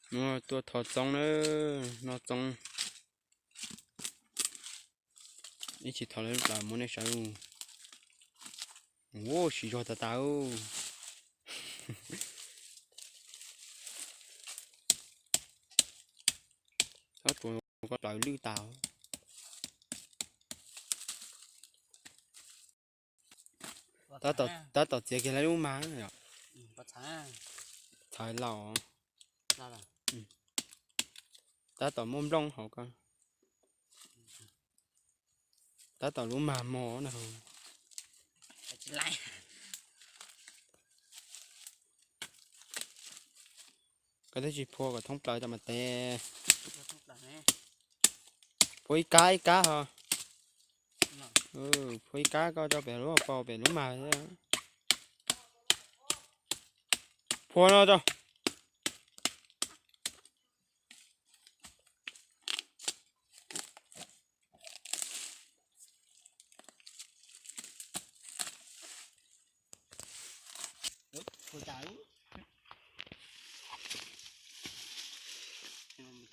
Tua thov txoov na, no txoov. Ib tsis thov lawv lub plawv muab nej saib. Ua siv zog tas tas. Txhob tsuas koj plawv lwj tas. Tab tom txiav kiag lawv lub mag yom. Txhawv laus. Tab tom muaj nplooj hauv ko. Tab tom lub mag mos na. Koj twb tsis phua kom thoob plaws tam mas tes. Phua ib kab ib kab ho. Phua ib kab koj coj pem lub hauv paus pem lub mag. Phua no tso. Ua cas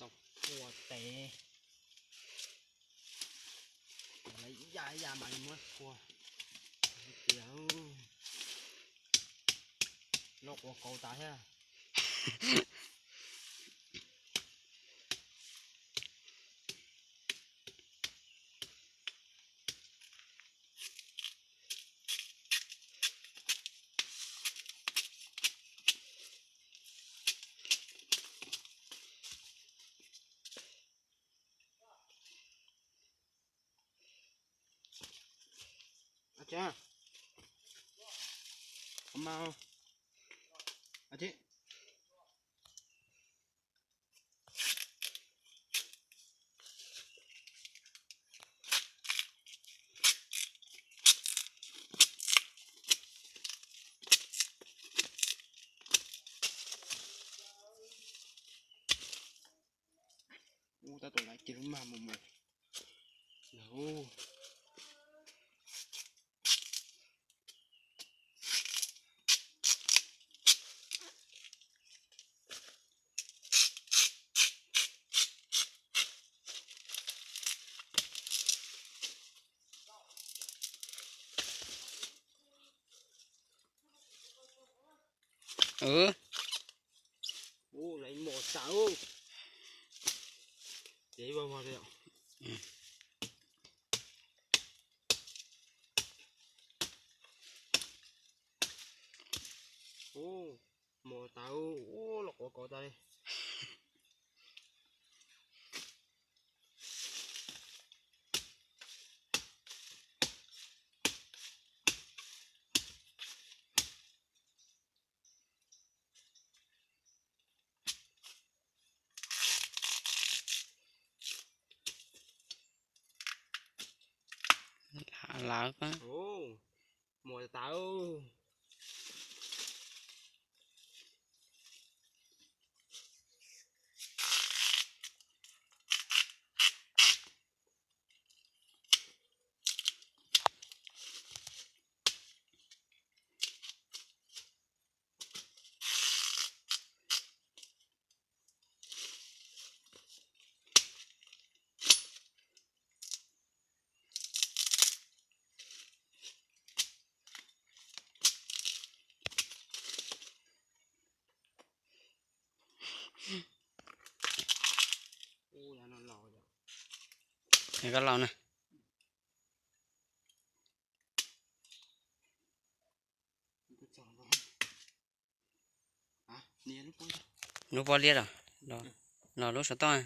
tau phua tes. Ib yam ib yam mas muab phua. Tias los quav kauv tas thiab. Tab tom laiv kiag lub mag mus mus. Ua laiv mos tas. Mos tas, ua los quav kauv tas li. Lawv, mos tas. Koj laus na. Lub pob liab los, los lub xov tooj.